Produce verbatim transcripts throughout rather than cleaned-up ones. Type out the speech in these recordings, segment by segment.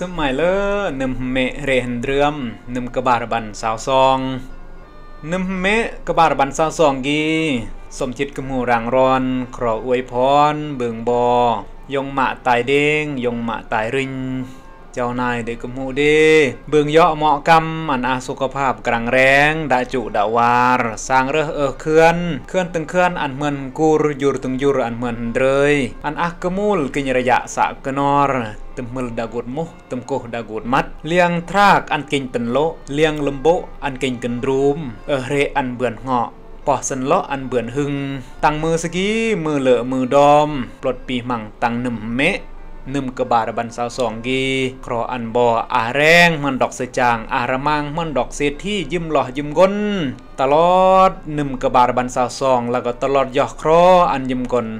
Sơmai lơ nơm hmĕ re hndrơm, nơm kơbar ban sao song. Nơm hmĕ kơbar ban sao song gi, som chit kơmu rang ron, kro uai phon, bơng bo. Yong mă tai đeng, yong mă tai rinh. Chau nai đe kơmu đe. Bơng yoh mŏ kam, ăn ah sô kơphap krang reng, đă chu đă war, sang rơh ơh khơn. Khơn tơng khơn ăn hmơn kur, jur tơng jur ăn hmơn hndrơi. Ăn ah kơmul, king rơyă să kơnor, tơm hmưl đă gut muh. Tơm kuh đa gut măt, liang trak ăn kênh tơnlô̆, liang lơmbô̆ ăn kênh kơndrum, ơ hrĕ ăn bươn hngŏ, poh sơnlŏ ăn bươn hưng, tăng mơ sơgi, mơ lơ̆ mơ dom, plot pi hmang tăng nơm hmĕ, nơm kơbar ban sao song gi, kro ăn bo, ah reng hmơn dŏk sơchang, ah rơmang hmơn dŏk sêt hi, jim loh jim gon, tơlot nơm kơbar ban sao song, la gŏ tơlot yoh kro ăn jim gon.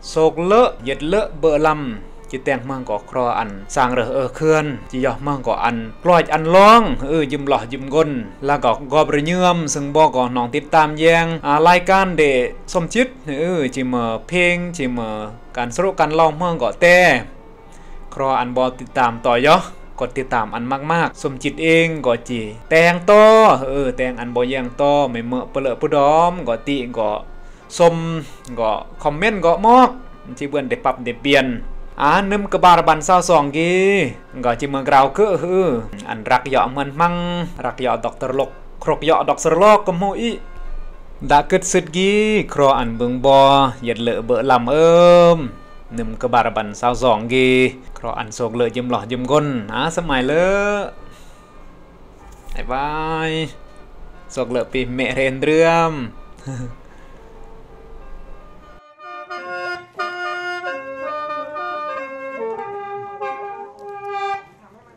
Sôk lơ̆, yet lơ̆ bơ̆ lăm, chi teng mơng gŏ kro ăn sang rơh ơ khơn, chi yoh mơng gŏ ăn kloch ăn long, ư, jim loh jim gon, la gŏ gop rơnyưm, sơng bo gŏ nong tip tam jeng, a, lai kan đe som chit, ư, chi mơ pheng, chi mơ kan srô̆ kan long mơng gŏ te. Kro ăn bo tip tam to yoh, gŏ tip tam ăn mak mak, som chit eng gŏ chi teng to, ư, teng ăn bo jeng to, mê mơ̆ pơlơ̆ pơdom, gŏ ti gŏ som, gŏ comment gŏ mok. Chi bươn đe pap đe biên. A, nơm kơbar ban sao song gi. Gŏ chi mơ grao kơ hư. Ăn rak yoh mơn hmang, rak yoh doctor lok, krok yoh doctor lok kơmu i. Đă kơt sĭt gi, kro ăn bưng bo, yet lơ̆ bơ̆ lăm ơm. Nơm kơbar ban sao song gi. Kro ăn sôk lơ̆ jim loh jim gon. A, sơmai lơ̆. Bye bye. Sôk lơ̆ pi hmĕ re hndrơm.